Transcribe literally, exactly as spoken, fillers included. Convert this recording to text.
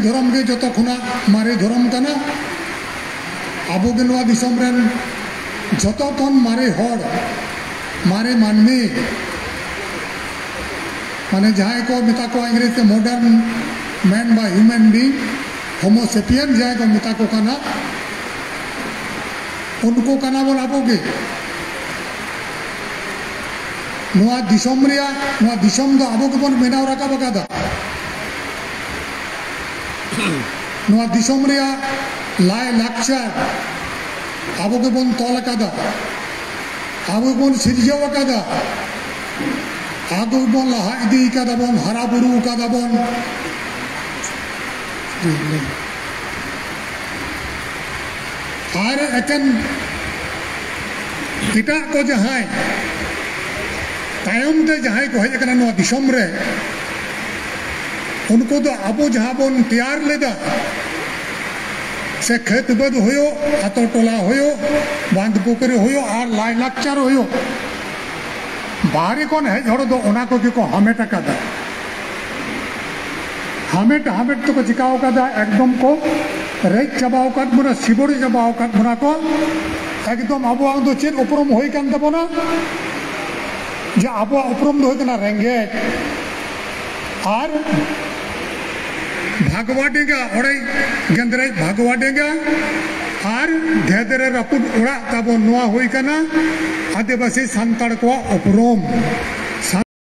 ᱫᱷᱚᱨᱚᱢ ᱜᱮ ᱡᱚᱛᱚ ᱠᱷᱚᱱᱟᱜ ᱢᱟᱨᱮ ᱫᱷᱚᱨᱚᱢ ᱠᱟᱱᱟ᱾ ᱟᱵᱚ ᱜᱮ ᱱᱚᱣᱟ ᱫᱤᱥᱚᱢ ᱨᱮᱱ ᱡᱚᱛᱚ ᱠᱷᱚᱱ ᱢᱟᱨᱮ ᱦᱚᱲ, ᱢᱟᱨᱮ ᱢᱟᱹᱱᱢᱤ, ᱢᱟᱱᱮ ᱡᱟᱦᱟᱸᱭ ᱠᱚ ᱢᱮᱛᱟ ᱠᱚᱣᱟ ᱤᱝᱨᱮᱡᱤ ᱛᱮ modern man ᱵᱟ human being, Homo sapien ᱡᱟᱦᱟᱸᱭ ᱠᱚ ᱢᱮᱛᱟ ᱠᱚ ᱠᱟᱱᱟ, ᱩᱱᱠᱩ ᱠᱟᱱᱟ ᱵᱚᱱ ᱟᱵᱚ ᱜᱮ᱾ ᱱᱚᱣᱟ ᱫᱤᱥᱚᱢ ᱨᱮᱭᱟᱜ, ᱱᱚᱣᱟ ᱫᱤᱥᱚᱢ ᱫᱚ ᱟᱵᱚ ᱜᱮᱵᱚᱱ ᱵᱮᱱᱟᱣ ᱨᱟᱠᱟᱵ ᱟᱠᱟᱫᱟ᱾ ᱱᱚᱣᱟ ᱫᱤᱥᱚᱢ ᱨᱮᱭᱟᱜ ᱞᱟᱭ ᱞᱟᱠᱪᱟᱨ ᱟᱵᱚ ᱜᱮᱵᱚᱱ ᱛᱚᱞ ᱟᱠᱟᱫᱟ, ᱟᱵᱚ ᱜᱮᱵᱚᱱ ᱥᱤᱨᱡᱟᱹᱣ ᱟᱠᱟᱫᱟ, ᱟᱵᱚ ᱜᱮᱵᱚᱱ ᱞᱟᱦᱟ ᱤᱫᱤ ᱟᱠᱟᱫᱟ ᱵᱚᱱ, ᱦᱟᱨᱟ ᱵᱩᱨᱩ ᱟᱠᱟᱫᱟ ᱵᱚᱱ᱾ ᱟᱨ ᱮᱠᱮᱱ ᱮᱴᱟᱜ ᱠᱚ ᱡᱟᱦᱟᱸᱭ ᱛᱟᱭᱚᱢ ᱛᱮ ᱡᱟᱦᱟᱸᱭ ᱠᱚ ᱦᱮᱡ ᱟᱠᱟᱱᱟ ᱱᱚᱣᱟ ᱫᱤᱥᱚᱢ ᱨᱮ, ᱩᱱᱠᱩ ᱫᱚ ᱟᱵᱚ ᱡᱟᱦᱟᱸ ᱵᱚᱱ ᱛᱮᱭᱟᱨ ᱞᱮᱫᱟ, ᱥᱮ ᱠᱷᱮᱛ ᱵᱟᱹᱫᱽ ᱦᱩᱭᱩᱜ, ᱟᱛᱳ ᱴᱚᱞᱟ ᱦᱩᱭᱩᱜ, ᱵᱟᱸᱫᱷ ᱯᱩᱠᱷᱨᱤ ᱦᱩᱭᱩᱜ, ᱟᱨ ᱞᱟᱭᱼᱞᱟᱠᱪᱟᱨ ᱦᱩᱭᱩᱜ, ᱵᱟᱦᱨᱮ ᱠᱷᱚᱱ ᱦᱮᱡ ᱦᱚᱲ ᱫᱚ ᱚᱱᱟ ᱠᱚᱜᱮ ᱠᱚ ᱦᱟᱢᱮᱴ ᱟᱠᱟᱫᱟ᱾ ᱦᱟᱢᱮᱴ ᱦᱟᱢᱮᱴ ᱛᱮᱠᱚ ᱪᱤᱠᱟᱹᱣ ᱟᱠᱟᱫᱟ, ᱮᱠᱫᱚᱢ ᱠᱚ ᱨᱮᱡ ᱪᱟᱵᱟᱣ ᱟᱠᱟᱫ ᱵᱚᱱᱟ, ᱥᱤᱵᱚᱲ ᱪᱟᱵᱟᱣ ᱟᱠᱟᱫ ᱵᱚᱱᱟ ᱠᱚ᱾ ᱮᱠᱫᱚᱢ ᱟᱵᱚᱣᱟᱜ ᱫᱚ ᱪᱮᱫ ᱩᱯᱨᱩᱢ ᱦᱩᱭ ᱠᱟᱱ ᱛᱟᱵᱚᱱᱟ? ᱡᱮ ᱟᱵᱚᱣᱟᱜ ᱩᱯᱨᱩᱢ ᱫᱚ ᱦᱩᱭᱩᱜ ᱠᱟᱱᱟ ᱨᱮᱸᱜᱮᱡ ᱟᱨ ᱵᱷᱟᱜᱽᱣᱟ ᱰᱮᱸᱜᱟ, ᱚᱲᱮᱡ ᱜᱮᱸᱫᱽᱨᱮᱡ ᱵᱷᱟᱜᱽᱣᱟ ᱰᱮᱸᱜᱟ ᱟᱨ ᱜᱷᱮᱫᱨᱮ ᱨᱟᱹᱯᱩᱫ ᱚᱲᱟᱜ ᱛᱟᱵᱚᱱ᱾ ᱱᱚᱣᱟ ᱦᱩᱭ ᱠᱟᱱᱟ ᱟᱹᱫᱤᱵᱟᱹᱥᱤ ᱥᱟᱱᱛᱟᱲ ᱠᱚᱣᱟᱜ ᱩᱯᱨᱩᱢ᱾